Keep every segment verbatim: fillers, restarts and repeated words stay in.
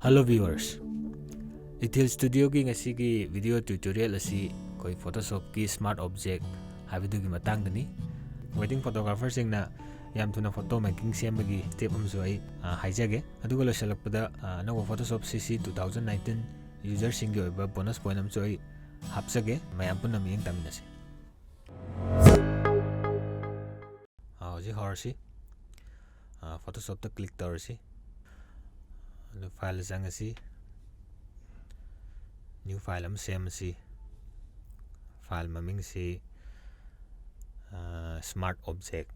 Hello viewers, Ethil Studioꯒꯤ ꯉꯁꯤꯒꯤ video tutorial ꯑꯁꯤ ꯑꯩꯈꯣꯏ Photoshopꯀꯤ Smart Object ꯍꯥꯏꯕꯗꯨꯒꯤ ꯃꯇꯥꯡꯗꯅꯤ꯫ Wedding photographerꯁꯤꯡꯅ ꯌꯥꯝ ꯊꯨꯅ photo making ꯁꯦꯝꯕꯒꯤ step ꯑꯃꯁꯨ ꯑꯩ, ꯑ, ꯍꯥꯏꯖꯒꯦ꯫ ꯑꯗꯨꯒ ꯂꯣꯏꯁꯤꯜꯂꯛꯄꯗ, ꯑ, ꯑꯅꯧꯕ Photoshop CC two thousand nineteen userꯁꯤꯡꯒꯤ ꯑꯣꯏꯕ bonus point ꯑꯃꯁꯨ ꯑꯩ ꯍꯥꯞꯆꯒꯦ꯫ ꯃꯌꯥꯝ ꯄꯨꯟꯅ ꯃꯤꯠꯌꯦꯡ ꯇꯥꯃꯤꯟꯅꯁꯤ꯫ ꯑꯥ, ꯍꯧꯖꯤꯛ ꯍꯧꯔꯁꯤ꯫ ꯑꯥ, Photoshopꯇ click ꯇꯧꯔꯁꯤ꯫ ꯑꯗꯨ fileꯗ ꯆꯪꯉꯁꯤ꯫ New file ꯑꯃ ꯁꯦꯝꯃꯁꯤ꯫ File ꯃꯃꯤꯡꯁꯤ, ꯑꯥ, Smart Object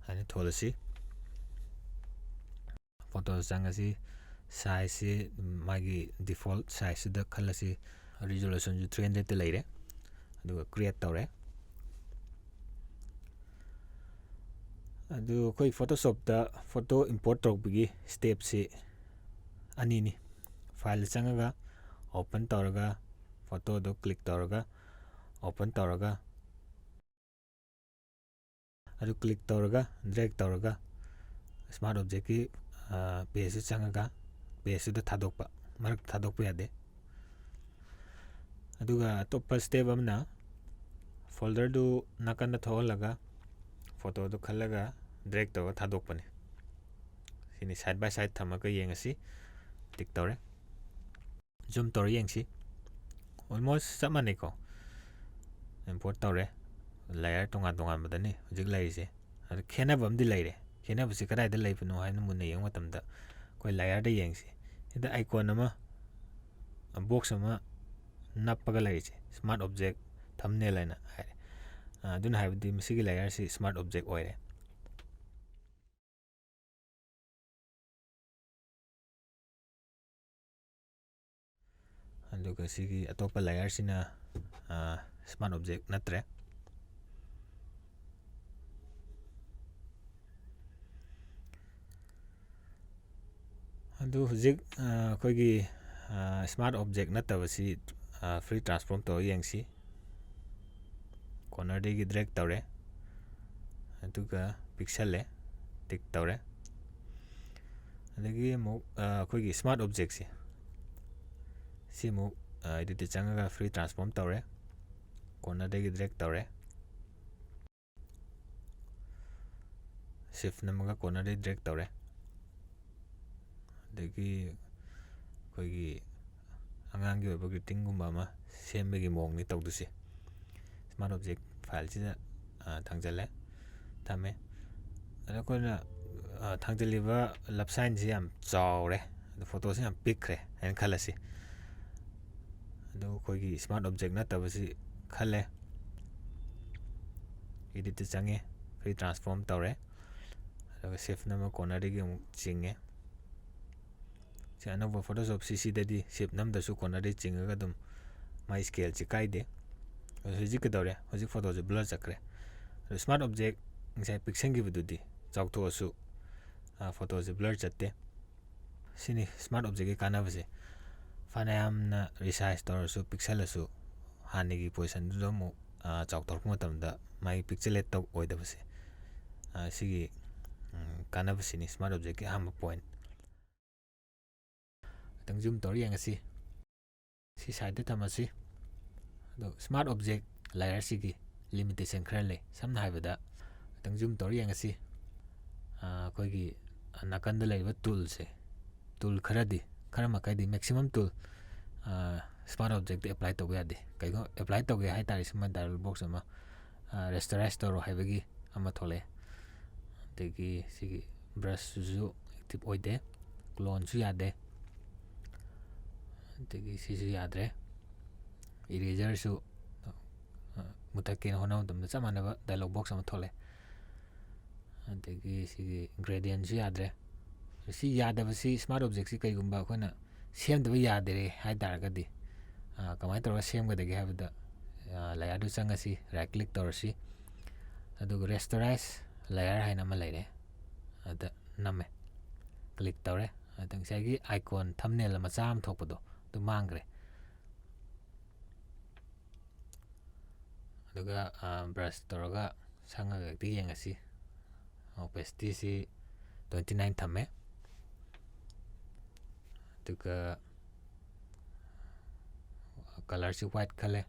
ꯍꯥꯏꯅ ꯊꯣꯜꯂꯁꯤ꯫ Photo ꯆꯪꯉꯁꯤ꯫ Sizeꯁꯤ ꯃꯥꯒꯤ default sizeꯁꯤꯗ ꯈꯜꯂꯁꯤ꯫ Resolutionꯁꯨ three hundredꯇ ꯂꯩꯔꯦ꯫ ꯑꯗꯨꯒ create ꯇꯧꯔꯦ꯫ ꯑꯗꯨ ꯑꯩꯈꯣꯏ Photoshopꯇ photo import ꯇꯧꯔꯛꯄꯒꯤ stepꯁꯤ ꯑꯅꯤꯅꯤ꯫ Fileꯗ ꯆꯪꯉꯒ open ꯇꯧꯔꯒ, photoꯗꯣ click ꯇꯧꯔꯒ open ꯇꯧꯔꯒ, ꯑꯗꯨ click ꯇꯧꯔꯒ drag ꯇꯧꯔꯒ Smart Objectꯀꯤ, ꯑ, pageꯇ ꯆꯪꯉꯒ pageꯇꯨꯗ ꯊꯥꯗꯣꯛꯄ, ꯃꯔꯛꯇ ꯊꯥꯗꯣꯛꯄ ꯌꯥꯗꯦ꯫ ꯑꯗꯨꯒ ꯑꯇꯣꯞꯄ step ꯑꯃꯅ folderꯗꯨ ꯅꯥꯀꯟꯗ ꯊꯣꯛꯍꯜꯂꯒ photoꯗꯨ ꯈꯜꯂꯒ drag ꯇꯧꯔꯒ ꯊꯥꯗꯣꯛꯄꯅꯤ꯫ ꯁꯤꯅꯤ, side by side ꯊꯝꯃꯒ ꯌꯦꯡꯉꯁꯤ꯫ Click ꯇꯧꯔꯦ꯫ Zoom ꯇꯧꯔ ꯌꯦꯡꯁꯤ꯫ Almost ꯆꯞ ꯃꯥꯟꯅꯩꯀꯣ꯫ Import ꯇꯧꯔꯦ꯫ Layer ꯇꯣꯉꯥꯟ ꯇꯣꯉꯥꯟꯕꯗꯅꯤ ꯍꯧꯖꯤꯛ ꯂꯩꯔꯤꯁꯦ꯫ ꯑꯗꯨ ꯈꯦꯠꯅꯕ ꯑꯃꯗꯤ ꯂꯩꯔꯦ꯫ ꯈꯦꯠꯅꯕꯁꯤ ꯀꯗꯥꯏꯗ ꯂꯩꯕꯅꯣ ꯍꯥꯏꯅ ꯃꯨꯟꯅ ꯌꯦꯡꯕ ꯃꯇꯝꯗ ꯑꯩꯈꯣꯏ layerꯗ ꯌꯦꯡꯁꯤ꯫ ꯁꯤꯗ icon ꯑꯃ, box ꯑꯃ ꯅꯞꯄꯒ ꯂꯩꯔꯤꯁꯦ, Smart Object Thumbnail ꯍꯥꯏꯅ ꯍꯥꯏꯔꯦ꯫ ꯑ, ꯑꯗꯨꯅ ꯍꯥꯏꯕꯗꯤ ꯃꯁꯤꯒꯤ layerꯁꯤ Smart Object ꯑꯣꯏꯔꯦ꯫ ꯑꯗꯨꯒ ꯁꯤꯒꯤ ꯑꯇꯣꯞꯄ layerꯁꯤꯅ, ꯑ, Smart Object ꯅꯠꯇ꯭ꯔꯦ꯫ ꯑꯗꯨ ꯍꯧꯖꯤꯛ, ꯑ, ꯑꯩꯈꯣꯏꯒꯤ, ꯑ, Smart Object ꯅꯠꯇꯕꯁꯤ, ꯑ, free transform ꯇꯧꯔ ꯌꯦꯡꯁꯤ꯫ Cornerꯗꯒꯤ drag ꯇꯧꯔꯦ, ꯑꯗꯨꯒ ꯄꯤꯛꯁꯜꯂꯦ, tick ꯇꯧꯔꯦ꯫ ꯑꯗꯒꯤ ꯑꯃꯨꯛ ꯑ, ꯑꯩꯈꯣꯏꯒꯤ ꯁ꯭ꯃꯥꯔꯠ ꯑꯣꯕꯖꯦꯛꯁꯦ, ꯁꯤ ꯑꯃꯨꯛ ꯑꯦꯗꯤꯠꯇ ꯆꯪꯉꯒ ꯐ꯭ꯔꯤ ꯇ꯭ꯔꯥꯟꯁꯐꯣꯔꯝ ꯇꯧꯔꯦ, ꯀꯣꯔꯅꯔꯗꯒꯤ ꯗ꯭ꯔꯦꯒ ꯇꯧꯔꯦ, ꯁꯤꯐ ꯅꯝꯃꯒ ꯀꯣꯔꯅꯔꯗꯒꯤ ꯗ꯭ꯔꯦꯒ ꯇꯧꯔꯦ꯫ ꯑꯗꯒꯤ ꯑꯩꯈꯣꯏꯒꯤ ꯑꯉꯥꯡꯒꯤ ꯑꯣꯏꯕ ꯒ꯭ꯔꯤꯇꯤꯡꯒꯨꯝꯕ ꯑꯃ ꯁꯦꯝꯕꯒꯤ ꯃꯑꯣꯡꯅꯤ ꯇꯧꯗꯣꯏꯁꯦ꯫ ꯁ꯭ꯃꯥꯔꯠ ꯑꯣꯕꯖꯦꯛ ꯐꯥꯏꯜꯁꯤꯗ ꯑ, ꯊꯥꯡꯖꯜꯂꯦ, ꯊꯝꯃꯦ꯫ ꯑꯗ ꯑꯩꯈꯣꯏꯅ ꯑ, ꯊꯥꯡꯖꯜꯂꯤꯕ ꯂꯞꯁꯥꯏꯟꯁꯤ ꯌꯥꯝ ꯆꯥꯎꯔꯦ, ꯑꯗ ꯐꯣꯇꯣꯁꯤ ꯌꯥꯝ ꯄꯤꯛꯈ꯭ꯔꯦ ꯍꯥꯏꯅ ꯈꯜꯂꯁꯤ꯫ ꯑꯗꯨ ꯑꯩꯈꯣꯏꯒꯤ ꯁ꯭ꯃꯥꯔꯠ ꯑꯣꯕꯖꯦꯛ ꯅꯠꯇꯕꯁꯤ ꯈꯜꯂꯦ, ꯑꯦꯗꯤꯠꯇ ꯆꯪꯉꯦ, ꯐ꯭ꯔꯤ ꯇ꯭ꯔꯥꯟꯁꯐꯣꯔꯝ ꯇꯧꯔꯦ, ꯑꯗꯨꯒ ꯁꯤꯐ ꯅꯝꯃ ꯀꯣꯔꯅꯔꯗꯒꯤ ꯑꯃꯨꯛ ꯆꯤꯡꯉꯦ꯫ ꯁꯤ ꯑꯅꯧꯕ ꯐꯣꯇꯣꯁꯣꯞ ꯁꯤꯁꯤꯗꯗꯤ ꯁꯤꯐ ꯅꯝꯗꯁꯨ ꯀꯣꯔꯅꯔꯗꯒꯤ ꯆꯤꯡꯉꯒ ꯑꯗꯨꯝ ꯃꯥꯏ ꯁ꯭ꯀꯦꯜꯁꯤ ꯀꯥꯏꯗꯦ꯫ ꯑꯗꯨ ꯍꯧꯖꯤꯛ ꯀꯩꯗꯧꯔꯦ? ꯍꯧꯖꯤꯛ ꯐꯣꯇꯣꯁꯦ ꯕ꯭ꯂꯔ ꯆꯠꯈ꯭ꯔꯦ꯫ ꯑꯗꯨ ꯁ꯭ꯃꯥꯔꯠ ꯑꯣꯕꯖꯦꯛ ꯉꯁꯥꯏ ꯄꯤꯛꯁꯟꯈꯤꯕꯗꯨꯗꯤ ꯆꯥꯎꯊꯣꯛꯑꯁꯨ, ꯑ, ꯐꯣꯇꯣꯁꯦ ꯕ꯭ꯂꯔ ꯆꯠꯇꯦ꯫ ꯁꯤꯅꯤ ꯁ꯭ꯃꯥꯔꯠ ꯑꯣꯕꯖꯦꯛꯀꯤ ꯀꯥꯟꯅꯕꯁꯦ꯫ ꯐꯅꯌꯥꯝꯅ ꯔꯤꯁꯥꯏꯖ ꯇꯧꯔꯁꯨ, ꯄꯤꯛꯁꯜꯂꯁꯨ, ꯍꯥꯟꯅꯒꯤ ꯄꯣꯖꯤꯁꯟꯗꯨꯗ ꯑꯃꯨꯛ, ꯑ, ꯆꯥꯎꯊꯣꯔꯛꯄ ꯃꯇꯝꯗ ꯃꯥꯒꯤ ꯄꯤꯛꯁꯦꯂꯦꯠ ꯇꯧ ꯑꯣꯏꯗꯕꯁꯦ꯫ ꯑ, ꯁꯤꯒꯤ, ꯎꯝ, ꯀꯥꯟꯅꯕꯁꯤꯅꯤ ꯁ꯭ꯃꯥꯔꯠ ꯑꯣꯕꯖꯦꯛꯀꯤ ꯑꯍꯥꯟꯕ ꯄꯣꯏꯟ꯫ ꯈꯤꯇꯪ ꯖꯨꯝ ꯇꯧꯔ ꯌꯦꯡꯉꯁꯤ꯫ ꯁꯤ ꯁꯥꯏꯗꯇ ꯊꯝꯃꯁꯤ꯫ ꯑꯗꯣ ꯁ꯭ꯃꯥꯔꯠ ꯑꯣꯕꯖꯦꯛ ꯂꯦꯌꯔꯁꯤꯒꯤ ꯂꯤꯃꯤꯇꯦꯁꯟ ꯈꯔ ꯂꯩ꯫ ꯁꯝꯅ ꯍꯥꯏꯔꯕꯗ, ꯈꯤꯇꯪ ꯖꯨꯝ ꯇꯧꯔ ꯌꯦꯡꯉꯁꯤ꯫ ꯑ, ꯑꯩꯈꯣꯏꯒꯤ ꯅꯥꯀꯟꯗ ꯂꯩꯔꯤꯕ ꯇꯨꯜꯁꯦ, ꯇꯨꯜ ꯈꯔꯗꯤ, ꯈꯔ ꯃꯈꯩꯗꯤ, ꯃꯦꯛꯁꯤꯃꯝ ꯇꯨꯜ, ꯑ, ꯁ꯭ꯃꯥꯔꯠ ꯑꯣꯕꯖꯦꯛꯇ ꯑꯦꯄ꯭ꯂꯥꯏ ꯇꯧꯕ ꯌꯥꯗꯦ꯫ ꯀꯩꯒꯨꯝꯕ ꯑꯦꯄ꯭ꯂꯥꯏ ꯇꯧꯒꯦ ꯍꯥꯏ ꯇꯥꯔꯗꯤ, ꯁꯨꯃꯥꯏꯅ ꯗꯥꯏꯂꯣꯒ ꯕꯣꯛꯁ ꯑꯃ, ꯑ, ꯔꯦꯁꯇꯔꯥꯏꯁ ꯇꯧꯔꯣ ꯍꯥꯏꯕꯒꯤ ꯑꯃ ꯊꯣꯛꯂꯛꯑꯦ꯫ ꯑꯗꯒꯤ ꯁꯤꯒꯤ ꯕ꯭ꯔꯁꯁꯤꯁꯨ ꯑꯦꯛꯇꯤꯚ ꯑꯣꯏꯗꯦ, ꯀ꯭ꯂꯣꯟꯁꯨ ꯌꯥꯗꯦ, ꯑꯗꯒꯤ ꯁꯤꯁꯨ ꯌꯥꯗ꯭ꯔꯦ꯫ ꯏꯔꯦꯖꯔꯁꯨ, ꯑ, ꯃꯨꯊꯠꯀꯦꯅ ꯍꯣꯠꯅꯕ ꯃꯇꯝꯗ ꯆꯞ ꯃꯥꯟꯅꯕ ꯗꯥꯏꯂꯣꯒ ꯕꯣꯛꯁ ꯑꯃ ꯊꯣꯛꯂꯛꯑꯦ꯫ ꯑꯗꯒꯤ ꯁꯤꯒꯤ ꯒ꯭ꯔꯦꯗꯤꯌꯦꯟꯁꯨ ꯌꯥꯗ꯭ꯔꯦ꯫ ꯁꯤ ꯌꯥꯗꯕꯁꯤ, ꯁ꯭ꯃꯥꯔꯠ ꯑꯣꯕꯖꯦꯛꯁꯤ ꯀꯩꯒꯨꯝꯕ ꯑꯩꯈꯣꯏꯅ ꯁꯦꯝꯗꯕ ꯌꯥꯗꯔꯦ ꯍꯥꯏ ꯇꯥꯔꯒꯗꯤ, ꯑ, ꯀꯃꯥꯏꯅ ꯇꯧꯔꯒ ꯁꯦꯝꯒꯗꯒꯦ ꯍꯥꯏꯕꯗ, ꯑ, ꯂꯦꯌꯔꯗꯨ ꯆꯪꯉꯁꯤ, ꯔꯥꯏꯠ ꯀ꯭ꯂꯤꯛ ꯇꯧꯔꯁꯤ, ꯑꯗꯨꯒ ꯔꯦꯁꯇꯔꯥꯏꯁ ꯂꯦꯌꯔ ꯍꯥꯏꯅ ꯑꯃ ꯂꯩꯔꯦ, ꯑꯗ ꯅꯝꯃꯦ, ꯀ꯭ꯂꯤꯛ ꯇꯧꯔꯦ꯫ ꯑꯗ ꯉꯁꯥꯏꯒꯤ ꯑꯥꯏꯀꯣꯟ, ꯊꯝꯅꯦꯜ ꯃꯆꯥ ꯑꯃ ꯊꯣꯛꯄꯗꯣ, ꯑꯗꯨ ꯃꯥꯡꯈ꯭ꯔꯦ꯫ ꯑꯗꯨꯒ, ꯑ, ꯕ꯭ꯔꯁ ꯇꯧꯔꯒ ꯁꯪꯉꯒ ꯍꯦꯛꯇ ꯌꯦꯡꯉꯁꯤ꯫ ꯑꯣꯄꯦꯁꯤꯇꯤꯁꯤ ꯇ꯭ꯋꯦꯟꯇꯤ ꯅꯥꯏꯟ ꯊꯝꯃꯦ꯫ ꯑꯗꯨꯒ colorꯁꯤ white ꯈꯜꯂꯦ,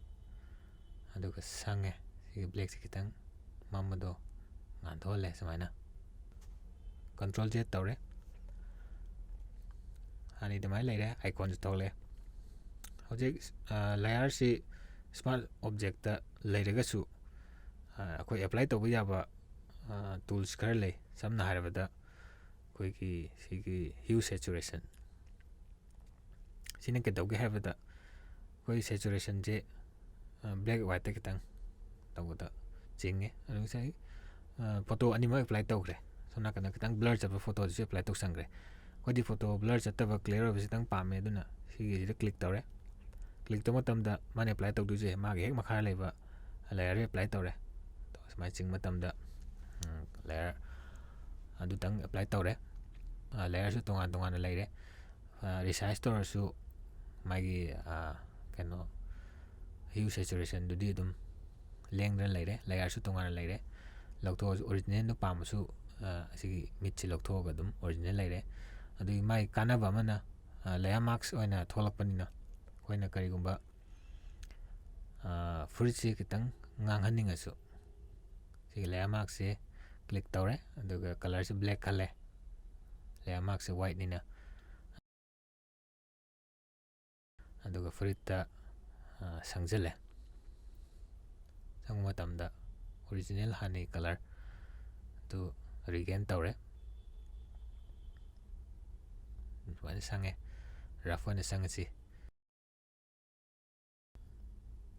ꯑꯗꯨꯒ ꯁꯪꯉꯦ꯫ ꯁꯤꯒꯤ blackꯁꯤ ꯈꯤꯇꯪ ꯃꯝꯕꯗꯣ ꯉꯥꯟꯊꯣꯛꯍꯜꯂꯦ꯫ ꯁꯨꯃꯥꯏꯅ control Z ꯇꯧꯔꯦ꯫ ꯍꯥꯟꯅꯒꯤ ꯑꯗꯨꯃꯥꯏꯅ ꯂꯩꯔꯦ, iconꯁꯨ ꯊꯣꯛꯂꯛꯑꯦ꯫ ꯍꯧꯖꯤꯛ layerꯁꯤ smart objectꯇ ꯂꯩꯔꯒꯁꯨ ꯑꯩꯈꯣꯏ apply ꯇꯧꯕ ꯌꯥꯕ tools ꯈꯔ ꯂꯩ꯫ ꯁꯝꯅ ꯍꯥꯏꯔꯕꯗ ꯑꯩꯈꯣꯏꯒꯤ ꯁꯤꯒꯤ hue saturation ꯁꯤꯅ ꯀꯩꯗꯧꯒꯦ ꯍꯥꯏꯕꯗ ꯑꯩꯈꯣꯏ saturationꯁꯦ black whiteꯇ ꯈꯤꯇꯪ ꯇꯧꯕꯗ ꯆꯤꯡꯉꯦ꯫ ꯑꯗꯨ ꯉꯁꯥꯏ photo ꯑꯅꯤꯃꯛ apply ꯇꯧꯈ꯭ꯔꯦ꯫ ꯁꯣꯝ ꯅꯥꯀꯟꯗ ꯈꯤꯇꯪ blur ꯆꯠꯄ photoꯗꯨꯁꯨ apply ꯇꯧꯁꯟꯈ꯭ꯔꯦ꯫ ꯑꯩꯈꯣꯏꯗꯤ photo blur ꯆꯠꯇꯕ clear ꯑꯣꯏꯕꯁꯤꯇꯪ ꯄꯥꯝꯃꯦ, ꯑꯗꯨꯅ ꯁꯤꯒꯤꯁꯤꯗ click ꯇꯧꯔꯦ꯫ Click ꯇꯧꯕ ꯃꯇꯝꯗ ꯃꯥꯅ apply ꯇꯧꯗꯣꯏꯁꯦ ꯃꯥꯒꯤ ꯍꯦꯛ ꯃꯈꯥꯗ ꯂꯩꯕ layerꯗ apply ꯇꯧꯔꯦ꯫ ꯁꯨꯃꯥꯏꯅ ꯆꯤꯡ ꯃꯇꯝꯗ layer ꯑꯗꯨꯇꯪ apply ꯇꯧꯔꯦ꯫ Layerꯁꯨ ꯇꯣꯉꯥꯟ ꯇꯣꯉꯥꯟꯅ ꯂꯩꯔꯦ꯫ Resize ꯇꯧꯔꯁꯨ ꯃꯥꯒꯤ ꯀꯩꯅꯣ hue saturationꯗꯨꯗꯤ ꯑꯗꯨꯝ ꯂꯦꯡꯗꯅ ꯂꯩꯔꯦ꯫ Layerꯁꯨ ꯇꯣꯉꯥꯟꯅ ꯂꯩꯔꯦ꯫ ꯂꯧꯊꯣꯛꯑꯁꯨ originalꯗꯣ ꯄꯥꯝꯃꯁꯨ ꯑꯁꯤꯒꯤ ꯃꯤꯠꯁꯤ ꯂꯧꯊꯣꯛꯑꯒ ꯑꯗꯨꯝ original ꯂꯩꯔꯦ꯫ ꯑꯗꯨꯒꯤ ꯃꯥꯒꯤ ꯀꯥꯟꯅꯕ ꯑꯃꯅ layer mask ꯑꯣꯏꯅ ꯊꯣꯛꯂꯛꯄꯅꯤꯅ ꯑꯩꯈꯣꯏꯅ ꯀꯔꯤꯒꯨꯝꯕ ꯐꯨꯔꯤꯠꯁꯤ ꯈꯤꯇꯪ ꯉꯥꯡꯍꯟꯅꯤꯡꯉꯁꯨ ꯁꯤꯒꯤ layer maskꯁꯦ click ꯇꯧꯔꯦ, ꯑꯗꯨꯒ colorꯁꯦ black ꯈꯜꯂꯦ, layer maskꯁꯦ whiteꯅꯤꯅ꯫ ꯑꯗꯨꯒ ꯐꯨꯔꯤꯠꯇ ꯁꯪꯖꯜꯂꯦ꯫ ꯁꯪꯕ ꯃꯇꯝꯗ original ꯍꯥꯟꯅꯒꯤ color ꯑꯗꯨ regain ꯇꯧꯔꯦ꯫ ꯁꯨꯃꯥꯏꯅ ꯁꯪꯉꯦ꯫ Rough ꯑꯣꯏꯅ ꯁꯪꯉꯁꯤ꯫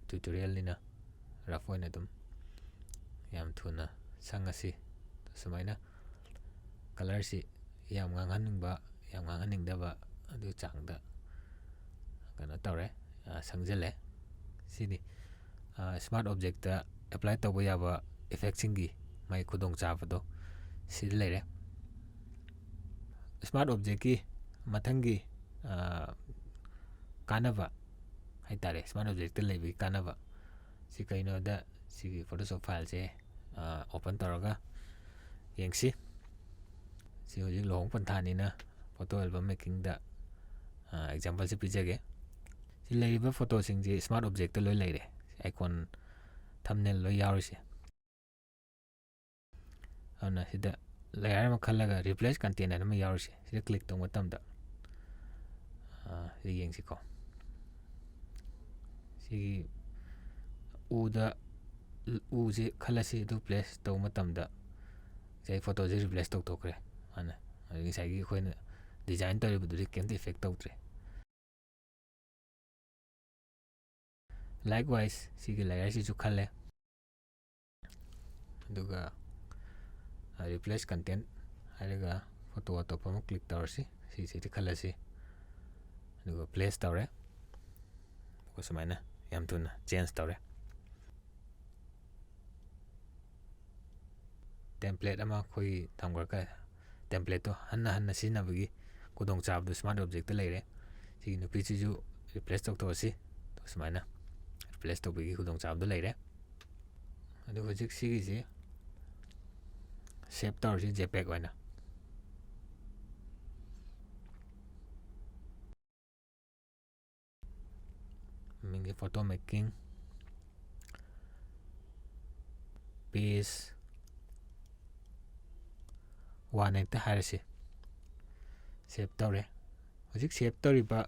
Tutorialꯅꯤꯅ rough ꯑꯣꯏꯅ ꯑꯗꯨꯝ ꯌꯥꯝ ꯊꯨꯅ ꯁꯪꯉꯁꯤ꯫ ꯁꯨꯃꯥꯏꯅ colorꯁꯤ ꯌꯥꯝ ꯉꯥꯡꯍꯟꯅꯤꯡꯕ, ꯌꯥꯝ ꯉꯥꯡꯍꯟꯅꯤꯡꯗꯕ ꯑꯗꯨ ꯆꯥꯡꯗ ꯀꯩꯅꯣ ꯇꯧꯔꯦ, ꯁꯪꯖꯜꯂꯦ꯫ ꯁꯤꯅꯤ smart objectꯇ apply ꯇꯧꯕ ꯌꯥꯕ effectꯁꯤꯡꯒꯤ ꯃꯥꯒꯤ ꯈꯨꯗꯣꯡꯆꯥꯕꯗꯣ ꯁꯤꯗ ꯂꯩꯔꯦ꯫ Smart objectꯀꯤ ꯃꯊꯪꯒꯤ ꯀꯥꯟꯅꯕ ꯍꯥꯏꯇꯥꯔꯦ, smart objectꯇ ꯂꯩꯕꯒꯤ ꯀꯥꯟꯅꯕ ꯁꯤ ꯀꯩꯅꯣꯗ, ꯁꯤꯒꯤ Photoshop fileꯁꯦ open ꯇꯧꯔꯒ ꯌꯦꯡꯁꯤ꯫ ꯁꯤ ꯍꯧꯖꯤꯛ ꯂꯨꯍꯣꯡ ꯄꯟꯊꯥꯅꯤꯅ photo album makingꯗ ꯑꯦꯛꯖꯥꯝꯄꯜꯁꯦ ꯄꯤꯖꯒꯦ꯫ ꯁꯤ ꯂꯩꯔꯤꯕ ꯐꯣꯇꯣꯁꯤꯡꯁꯦ ꯁ꯭ꯃꯥꯔꯠ ꯑꯣꯕꯖꯦꯛꯇ ꯂꯣꯏ ꯂꯩꯔꯦ꯫ ꯑꯥꯏꯀꯣꯟ, ꯊꯝꯅꯦꯜ ꯂꯣꯏ ꯌꯥꯎꯔꯤꯁꯦ꯫ ꯑꯗꯨꯅ ꯁꯤꯗ ꯂꯦꯌꯔ ꯑꯃ ꯈꯜꯂꯒ ꯔꯤꯄ꯭ꯂꯦꯁ ꯀꯟꯇꯦꯟ ꯍꯥꯏꯅ ꯑꯃ ꯌꯥꯎꯔꯤꯁꯦ, ꯁꯤꯗ ꯀ꯭ꯂꯤꯛ ꯇꯧꯕ ꯃꯇꯝꯗ, ꯑꯥ, ꯁꯤ ꯌꯦꯡꯁꯤꯀꯣ꯫ ꯁꯤꯒꯤ ꯎꯗ, ꯎꯁꯦ ꯈꯜꯂꯁꯤ, ꯑꯗꯨ ꯄ꯭ꯂꯦꯁ ꯇꯧꯕ ꯃꯇꯝꯗ ꯉꯁꯥꯏ ꯐꯣꯇꯣꯁꯦ ꯔꯤꯄ꯭ꯂꯦꯁ ꯇꯧꯊꯣꯛꯈ꯭ꯔꯦ ꯃꯥꯅ꯫ ꯑꯗꯨ ꯉꯁꯥꯏꯒꯤ ꯑꯩꯈꯣꯏꯅ ꯗꯤꯖꯥꯏꯟ ꯇꯧꯔꯤꯕꯗꯨꯗꯤ ꯀꯩꯝꯇ ꯏꯐꯦꯛ ꯇꯧꯗ꯭ꯔꯦ꯫ Likewise, ꯁꯤꯒꯤ ꯂꯦꯌꯔꯁꯤꯁꯨ ꯈꯜꯂꯦ꯫ ꯑꯗꯨꯒ ꯔꯤꯄ꯭ꯂꯦꯁ ꯀꯟꯇꯦꯟ ꯍꯥꯏꯔꯒ ꯐꯣꯇꯣ ꯑꯇꯣꯞꯄ ꯑꯃ ꯀ꯭ꯂꯤꯛ ꯇꯧꯔꯁꯤ꯫ ꯁꯤꯁꯤꯗꯤ ꯈꯜꯂꯁꯤ꯫ ꯑꯗꯨꯒ ꯄ꯭ꯂꯦꯁ ꯇꯧꯔꯦ꯫ ꯑꯗꯨꯒ ꯁꯨꯃꯥꯏꯅ ꯌꯥꯝ ꯊꯨꯅ ꯆꯦꯟꯖ ꯇꯧꯔꯦ꯫ ꯇꯦꯝꯄ꯭ꯂꯦꯠ ꯑꯃ ꯑꯩꯈꯣꯏꯒꯤ ꯊꯝꯈ꯭ꯔꯒ, ꯇꯦꯝꯄ꯭ꯂꯦꯠꯇꯣ ꯍꯟꯅ ꯍꯟꯅ ꯁꯤꯖꯤꯟꯅꯕꯒꯤ ꯈꯨꯗꯣꯡꯆꯥꯕꯗꯨ ꯁ꯭ꯃꯥꯔꯠ ꯑꯣꯕꯖꯦꯛꯇ ꯂꯩꯔꯦ꯫ ꯁꯤꯒꯤ ꯅꯨꯄꯤꯁꯤꯁꯨ ꯔꯤꯄ꯭ꯂꯦꯁ ꯇꯧꯊꯣꯛꯑꯁꯤ꯫ ꯁꯨꯃꯥꯏꯅ ꯔꯤꯄ꯭ꯂꯦꯁ ꯇꯧꯕꯒꯤ ꯈꯨꯗꯣꯡꯆꯥꯕꯗꯨ ꯂꯩꯔꯦ꯫ ꯑꯗꯨ ꯍꯧꯖꯤꯛ ꯁꯤꯒꯤꯁꯤ ꯁꯦꯞ ꯇꯧꯔꯁꯤ JPEG ꯑꯣꯏꯅ꯫ ꯃꯤꯡꯁꯦ photo making page one ꯍꯦꯛꯇ ꯍꯥꯏꯔꯁꯤ꯫ ꯁꯦꯞ ꯇꯧꯔꯦ꯫ ꯍꯧꯖꯤꯛ ꯁꯦꯞ ꯇꯧꯔꯤꯕ,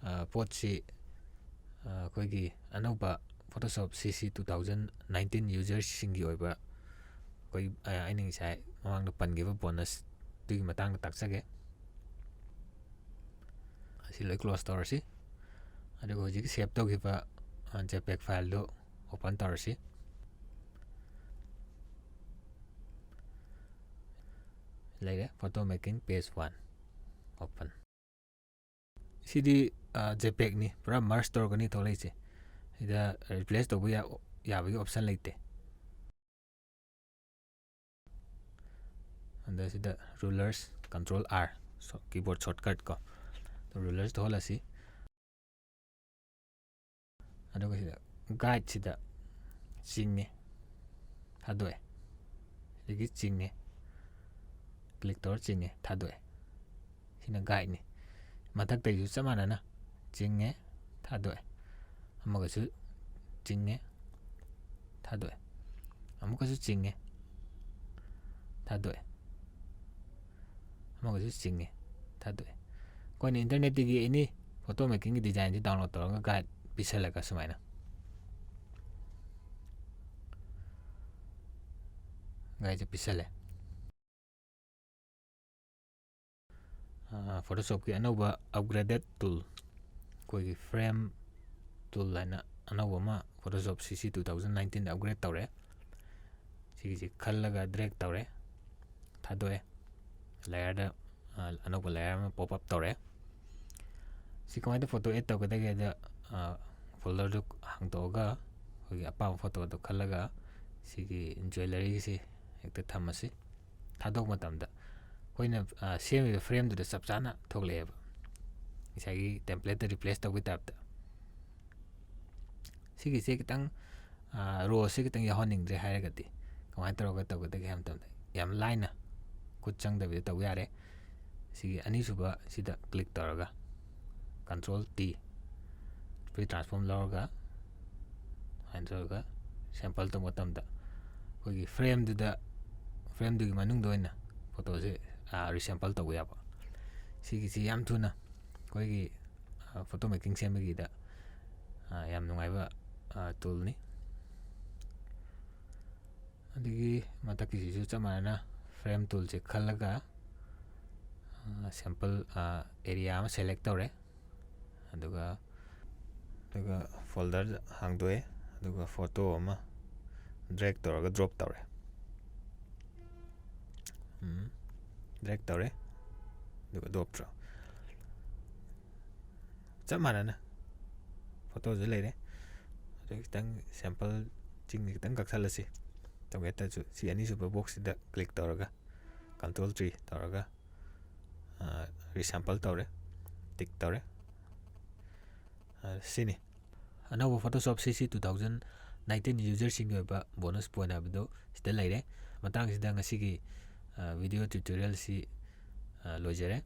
ꯑ, ꯄꯣꯠꯁꯤ, ꯑ, ꯑꯩꯈꯣꯏꯒꯤ ꯑꯅꯧꯕ Photoshop CC two thousand nineteen ꯌꯨꯖꯔꯁꯤꯡꯒꯤ ꯑꯣꯏꯕ ꯑꯩꯈꯣꯏ, ꯑ, ꯑꯩꯅ ꯉꯁꯥꯏ ꯃꯃꯥꯡꯗ ꯄꯟꯈꯤꯕ ꯕꯣꯅꯁꯇꯨꯒꯤ ꯃꯇꯥꯡꯗ ꯇꯥꯛꯆꯒꯦ꯫ ꯑꯁꯤ ꯂꯣꯏ ꯀ꯭ꯂꯣꯖ ꯇꯧꯔꯁꯤ꯫ ꯑꯗꯨꯒ ꯍꯧꯖꯤꯛ ꯁꯦꯞ ꯇꯧꯈꯤꯕ, ꯑ, JPEG ꯐꯥꯏꯜꯗꯨ ꯑꯣꯄꯟ ꯇꯧꯔꯁꯤ꯫ ꯂꯩꯔꯦ, photo making page one open꯫ ꯁꯤꯗꯤ, ꯑ, JPEGꯅꯤ, ꯄꯨꯔꯥ ꯃꯔꯖ ꯇꯧꯔꯒꯅꯤ ꯊꯣꯛꯂꯛꯏꯁꯦ꯫ ꯁꯤꯗ ꯔꯤꯄ꯭ꯂꯦꯁ ꯇꯧꯕ ꯌꯥ-, ꯌꯥꯕꯒꯤ ꯑꯣꯞꯁꯟ ꯂꯩꯇꯦ꯫ ꯑꯗ ꯁꯤꯗ ꯔꯨꯂꯔꯁ, control R, ꯁꯣ-, keyboard shortcut ꯀꯣ, ꯔꯨꯂꯔꯁ ꯊꯣꯛꯍꯜꯂꯁꯤ꯫ ꯑꯗꯨꯒ ꯁꯤꯗ ꯒꯥꯏꯗꯁꯤꯗ ꯆꯤꯡꯉꯦ, ꯊꯥꯗꯣꯛꯑꯦ꯫ ꯁꯤꯗꯒꯤ ꯆꯤꯡꯉꯦ, ꯀ꯭ꯂꯤꯛ ꯇꯧꯔ ꯆꯤꯡꯉꯦ, ꯊꯥꯗꯣꯛꯑꯦ꯫ ꯁꯤꯅ ꯒꯥꯏꯗꯅꯤ꯫ ꯃꯊꯛꯇꯒꯤꯁꯨ ꯆꯞ ꯃꯥꯟꯅꯅ ꯆꯤꯡꯉꯦ, ꯊꯥꯗꯣꯛꯑꯦ꯫ ꯑꯃꯒꯁꯨ ꯆꯤꯡꯉꯦ, ꯊꯥꯗꯣꯛꯑꯦ꯫ ꯑꯃꯨꯛꯀꯁꯨ ꯆꯤꯡꯉꯦ, ꯊꯥꯗꯣꯛꯑꯦ꯫ ꯑꯃꯒꯁꯨ ꯆꯤꯡꯉꯦ, ꯊꯥꯗꯣꯛꯑꯦ꯫ ꯑꯩꯈꯣꯏꯅ ꯏꯟꯇꯔꯅꯦꯠꯇꯒꯤ ꯑꯦꯅꯤ ꯐꯣꯇꯣ ꯃꯦꯀꯤꯡꯒꯤ ꯗꯤꯖꯥꯏꯟꯁꯤ ꯗꯥꯎꯟꯂꯣꯗ ꯇꯧꯔꯒ ꯒꯥꯏꯗ ꯄꯤꯁꯜꯂꯒ ꯁꯨꯃꯥꯏꯅ ꯒꯥꯏꯗꯁꯦ ꯄꯤꯁꯜꯂꯦ꯫ ꯐꯣꯇꯣꯁꯣꯞꯀꯤ ꯑꯅꯧꯕ ꯑꯞꯒ꯭ꯔꯦꯗꯦꯠ ꯇꯨꯜ, ꯑꯩꯈꯣꯏꯒꯤ ꯐ꯭ꯔꯦꯝ ꯇꯨꯜ ꯍꯥꯏꯅ ꯑꯅꯧꯕ ꯑꯃ ꯐꯣꯇꯣꯁꯣꯞ ꯁꯤ ꯁꯤ ꯇꯨ ꯊꯥꯎꯖꯟ ꯅꯥꯏꯟꯇꯤꯟꯗ ꯑꯞꯒ꯭ꯔꯦꯗ ꯇꯧꯔꯦ꯫ ꯁꯤꯒꯤꯁꯤ ꯈꯜꯂꯒ ꯗ꯭ꯔꯦꯒ ꯇꯧꯔꯦ, ꯊꯥꯗꯣꯛꯑꯦ꯫ ꯂꯦꯌꯔꯗ ꯑꯅꯧꯕ ꯂꯦꯌꯔ ꯑꯃ ꯄꯣꯞ ꯑꯞ ꯇꯧꯔꯦ꯫ ꯁꯤ ꯀꯃꯥꯏꯅ ꯐꯣꯇꯣ ꯑꯦꯗ ꯇꯧꯒꯗꯒꯦꯗ, ꯐꯣꯜꯗꯔꯗꯨ ꯍꯥꯡꯗꯣꯛꯑꯒ ꯑꯩꯈꯣꯏꯒꯤ ꯑꯄꯥꯝꯕ ꯐꯣꯇꯣꯗꯣ ꯈꯜꯂꯒ ꯁꯤꯒꯤ ꯖ꯭ꯋꯦꯂꯔꯤꯁꯤ ꯍꯦꯛꯇ ꯊꯝꯃꯁꯤ꯫ ꯊꯥꯗꯣꯛꯄ ꯃꯇꯝꯗ ꯑꯩꯈꯣꯏꯅ ꯁꯦꯝꯃꯤꯕ ꯐ꯭ꯔꯦꯝꯗꯨꯗ ꯆꯞ ꯆꯥꯅ ꯊꯣꯛꯂꯛꯑꯦꯕ꯫ ꯉꯁꯥꯏꯒꯤ ꯇꯦꯝꯄ꯭ꯂꯦꯠꯇ ꯔꯤꯄ꯭ꯂꯦꯁ ꯇꯧꯕꯒꯤ ꯇꯥꯏꯞꯇ꯫ ꯁꯤꯒꯤꯁꯦ ꯈꯤꯇꯪ, ꯔꯣꯁꯦ ꯈꯤꯇꯪ ꯌꯥꯎꯍꯟꯅꯤꯡꯗ꯭ꯔꯦ ꯍꯥꯏꯔꯒꯗꯤ ꯀꯃꯥꯏꯅ ꯇꯧꯔꯒ ꯇꯧꯒꯗꯒꯦ ꯍꯥꯏꯕ ꯃꯇꯝꯗ ꯌꯥꯝ ꯂꯥꯏꯅ ꯈꯨꯠ ꯆꯪꯗꯕꯤꯗ ꯇꯧꯕ ꯌꯥꯔꯦ꯫ ꯁꯤꯒꯤ ꯑꯅꯤꯁꯨꯕ ꯁꯤꯗ ꯀ꯭ꯂꯤꯛ ꯇꯧꯔꯒ ꯀꯟꯇ꯭ꯔꯣꯜ ꯇꯤ, ꯐ꯭ꯔꯤ ꯇ꯭ꯔꯥꯟꯁꯐꯣꯔꯝ ꯂꯧꯔꯒ ꯁꯨꯃꯥꯏꯅ ꯇꯧꯔꯒ ꯁꯦꯝꯄꯜ ꯇꯧꯕ ꯃꯇꯝꯗ ꯑꯩꯈꯣꯏꯒꯤ ꯐ꯭ꯔꯦꯝꯗꯨꯗ, ꯐ꯭ꯔꯦꯝꯗꯨꯒꯤ ꯃꯅꯨꯡꯗ ꯑꯣꯏꯅ ꯐꯣꯇꯣꯁꯦ ꯔꯤꯁꯦꯝꯄꯜ ꯇꯧꯕ ꯌꯥꯕ꯫ ꯁꯤꯒꯤꯁꯤ ꯌꯥꯝ ꯊꯨꯅ ꯑꯩꯈꯣꯏꯒꯤ ꯐꯣꯇꯣ ꯃꯦꯀꯤꯡ ꯁꯦꯝꯕꯒꯤꯗ ꯌꯥꯝ ꯅꯨꯡꯉꯥꯏꯕ ꯇꯨꯜꯅꯤ꯫ ꯑꯗꯒꯤ ꯃꯊꯛꯀꯤꯁꯤꯁꯨ ꯆꯞ ꯃꯥꯟꯅꯅ ꯐ꯭ꯔꯦꯝ ꯇꯨꯜꯁꯦ ꯈꯜꯂꯒ ꯁꯦꯝꯄꯜ ꯑꯦꯔꯤꯌꯥ ꯑꯃ ꯁꯦꯂꯦꯛ ꯇꯧꯔꯦ꯫ ꯑꯗꯨꯒ, ꯑꯗꯨꯒ ꯐꯣꯜꯗꯔ ꯍꯥꯡꯗꯣꯛꯑꯦ꯫ ꯑꯗꯨꯒ ꯐꯣꯇꯣ ꯑꯃ ꯗ꯭ꯔꯦꯒ ꯇꯧꯔꯒ ꯗ꯭ꯔꯣꯞ ꯇꯧꯔꯦ꯫ ꯗ꯭ꯔꯦꯒ ꯇꯧꯔꯦ꯫ ꯑꯗꯨꯒ ꯗ꯭ꯔꯣꯞ ꯇꯧꯔꯦ꯫ ꯆꯞ ꯃꯥꯟꯅꯅ ꯐꯣꯇꯣꯁꯨ ꯂꯩꯔꯦ꯫ ꯑꯗꯨ ꯈꯤꯇꯪ ꯁꯦꯝꯄꯜ ꯆꯤꯡꯁꯤ ꯈꯤꯇꯪ ꯀꯛꯊꯠꯂꯁꯤ꯫ ꯇꯧꯒꯦ ꯍꯥꯏ ꯇꯥꯔꯁꯨ ꯁꯤ ꯑꯅꯤꯁꯨꯕ ꯕꯣꯛꯁꯁꯤꯗ ꯀ꯭ꯂꯤꯛ ꯇꯧꯔꯒ ꯀꯟꯇ꯭ꯔꯣꯜ ꯇꯤ ꯇꯧꯔꯒ ꯔꯤꯁꯦꯝꯄꯜ ꯇꯧꯔꯦ, ꯇꯤꯛ ꯇꯧꯔꯦ꯫ ꯁꯤꯅꯤ꯫ ꯑꯅꯧꯕ ꯐꯣꯇꯣꯁꯣꯞ ꯁꯤ ꯁꯤ ꯇꯨ ꯊꯥꯎꯖꯟ ꯅꯥꯏꯟꯇꯤꯟ ꯌꯨꯖꯔꯁꯤꯡꯒꯤ ꯑꯣꯏꯕ ꯕꯣꯅꯁ ꯄꯣꯏꯟ ꯍꯥꯏꯕꯗꯨ ꯁꯤꯗ ꯂꯩꯔꯦ꯫ ꯃꯇꯥꯡꯁꯤꯗ ꯉꯁꯤꯒꯤ ꯚꯤꯗꯤꯑꯣ ꯇ꯭ꯌꯨꯇꯣꯔꯤꯌꯦꯜꯁꯤ ꯂꯣꯏꯖꯔꯦ꯫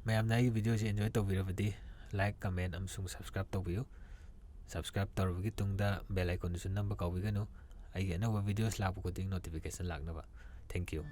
ꯃꯌꯥꯝꯅ ꯑꯩꯒꯤ videoꯁꯤ enjoy ꯇꯧꯕꯤꯔꯕꯗꯤ like, comment ꯑꯃꯁꯨꯡ subscribe ꯇꯧꯕꯤꯌꯨ꯫ Subscribe ꯇꯧꯔꯕꯒꯤ ꯇꯨꯡꯗ bell iconꯗꯨꯁꯨ ꯅꯝꯕ ꯀꯥꯎꯕꯤꯒꯅꯨ꯫ ꯑꯩꯒꯤ ꯑꯅꯧꯕ videos ꯂꯥꯛꯄ ꯈꯨꯗꯤꯡ notification ꯂꯥꯛꯅꯕ꯫ Thank you꯫